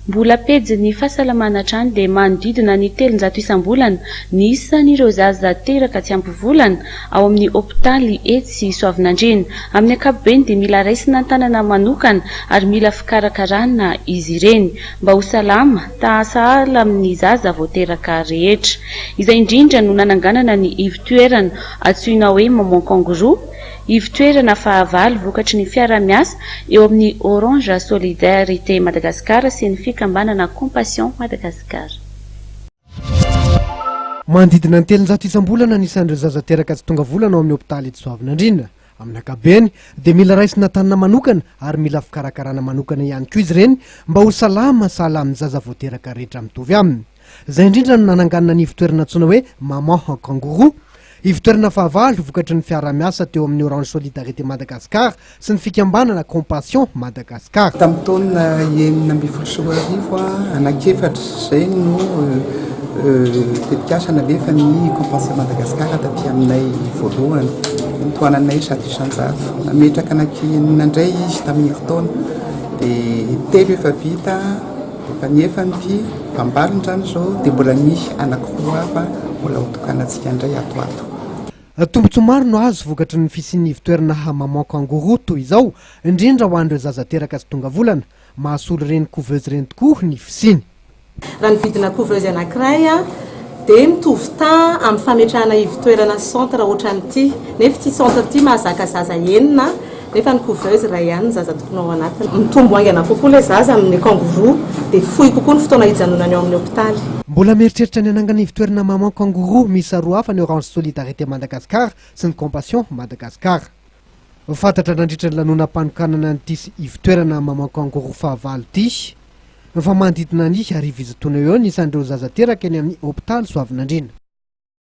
Mbola pejin'ny fahasalamana hatrany dia manodidina ny 300 isam-bolana ny isan'ireo zaza teraka tsy ampy volana ao amin'ny hopitaly etsy Soavinandriana. Amin'ny ankapobeny dia mila raisina an-tanana manokana ary mila fikarakarana izy ireny mba ho salama sahala amin'ny zaza vao teraka rehetra. Izay indrindra no nananganana ny ivotoerana antsoina hoe Maman Kangourou. Ivotoerana fahavalo vokatry ny fiaraha-miasa eo amin'ny Orange Solidarité Madagascar sy ny fikambanana Compassion Madagascar. Manodidina ny 300 isam-bolana ny isan'ireo zaza teraka tsy tonga volana ao amin'ny hopitaly eto Soavinandriana. Amin'ny ankapobeny dia mila raisina tanana manokana ary mila fikarakarana manokana ihany koa izy ireny mba ho salama sahala amin'ny zaza vao teraka rehetra mitovy aminy. Izay indrindra no nananganana ny ivotoerana antsoina hoe Maman Kangourou. Ivotoerana fahavalo vokatry ny fiaraha-miasa teo amin'ny Orange Solidarité Madagascar sy ny fikambanana Compassion Madagascar. Tamin'ny taona 2016, anankiefatra izay no tetikasa nalefan'ny Compassion Madagascar taty aminay voalohany, notohananay 100%. Nametraka anankienina indray izy tamin'ny herintaona, dia telo efa vita. Efa niefany ity vambaliny izany izao dia mbola misy anankiroa hafa mbola ho tokanantsika indray ato ato. Tombontsoa maro no azo vokatry ny fisian'ny ivotoerana Maman Kangourou toy izao, indrindra ho an'ireo zaza teraka tsy tonga volana. Mahasolo ireny couveuse ireny tokoa ny fisiany. Raha ny vidina couveuse anankiray dia mitovy taha amin'ny fametrahana ivotoerana centre ohatran'ity, nefa ity centre ity mahazaka zaza enina Nefa ny couveuse iray ihany ny zaza tokony ao anatiny. Mitombo haingana kokoa ilay zaza amin'ny kangourou dia fohy kokoa ny fotoana hijanonany ao amin'ny hopitaly. Mbola mieritreritra ny hanangana ivotoerana Maman Kangourou miisa roa hafa ny Orange Solidarité Madagascar sy ny Compassion Madagascar. Fantatra nandritra ny lanonam-panokanana an'ity ivotoerana Maman Kangourou fahavalo ity fa manodidina ny 1000 isan-taona eo eo ny isan'ireo zaza teraka eny amin'ny hopitaly Soavinandriana.